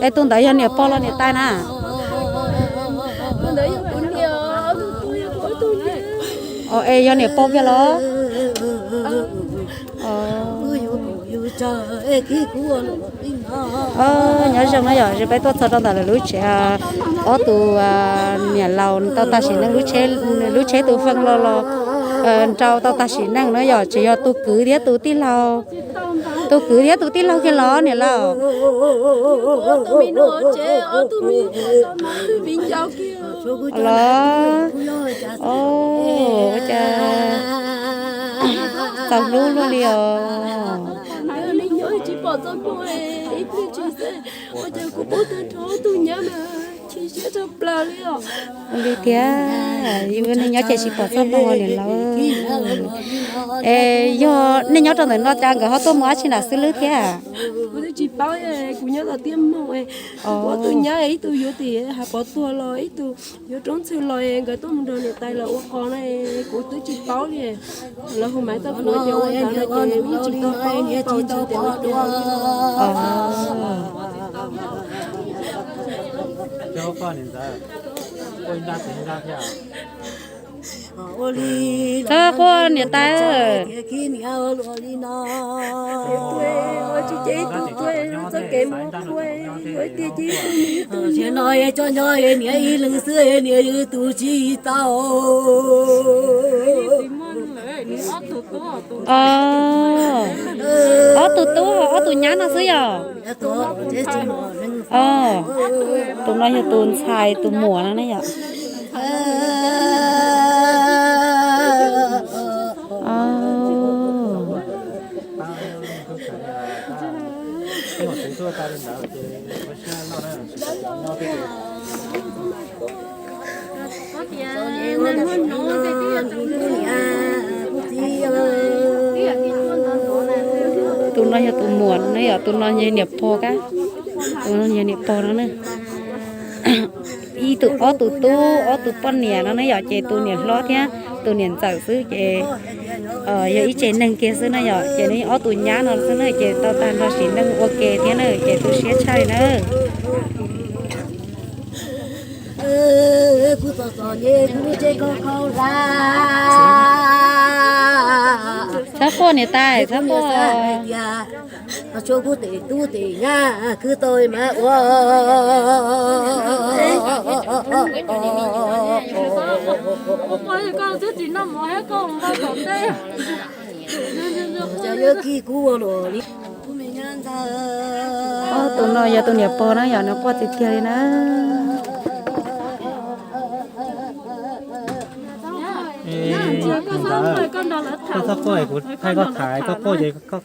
Es tus ntawd yog niam pog los niam tais na? Es yog niam pog kiag los? Nyob zoo na yom, peb tuaj txog rau ntawm lawv lub tsev, ob tus niam laus tau tag sim neej, lub tsheb tus feej los los nrau tau tag sim neej na yom, tseem yog tus kwv thiab tus tij laug, tus kwv thiab tus tij laug kiag los niam laus? Los, ua cas txaus hlub luaj li os. Ua li thiab, yus neej nyob ces tsis pom txoj hmoo li lawm. Es yog nej nyob rau ntawm no cas nkawd ho tuaj mus dab tsi nram xwb lwb thiab? Kuv twb tsis paub, kuv nyob tom tiaj moog, kuv ob tug nyab ib tug yuav tim hav pov tuag los ib tug yuav roob ntxhw los, nkawd tuaj mus nrog niam tais lawv ua qos na, kuv twb tsis paub li. Lawv hu maiv tau kuv tias ua ntawd no ces yeej tsis tau paub tau ntsis tias ua cas. Txhob quaj niam tais. Nim no coj nyob niam ib leeg xwb, niam yus tus tsis tau. Ob tug tub, ob tug nyab no xwb yom? Tus no yog tus ntxhais tus muam no ne yom? Tus no yog tus muam no ne yom, tus no yog niam pog kab, tus no yog niam pog no ne. Ib tug ob tug tub ob tug poj niam no ne yom, ces tus niam hlob thiab tus niam ntxawm xwb ces yog ib tsev neeg kiag xwb na yom, ces nws ob tug nyab no xwb na ces tau tag nrho sim neej ua ke thiab na ces tu siab tshaj li na. Txhob quaj niam tais, txhob quaj. Tshuav kuv tes tub tes nyab khwv tau mas ua. Ob tug no yog tus niam pog na yom, nws quaj tiag tiag li na. Koj txhob quaj, kuv thaij koj tham, koj quaj ces koj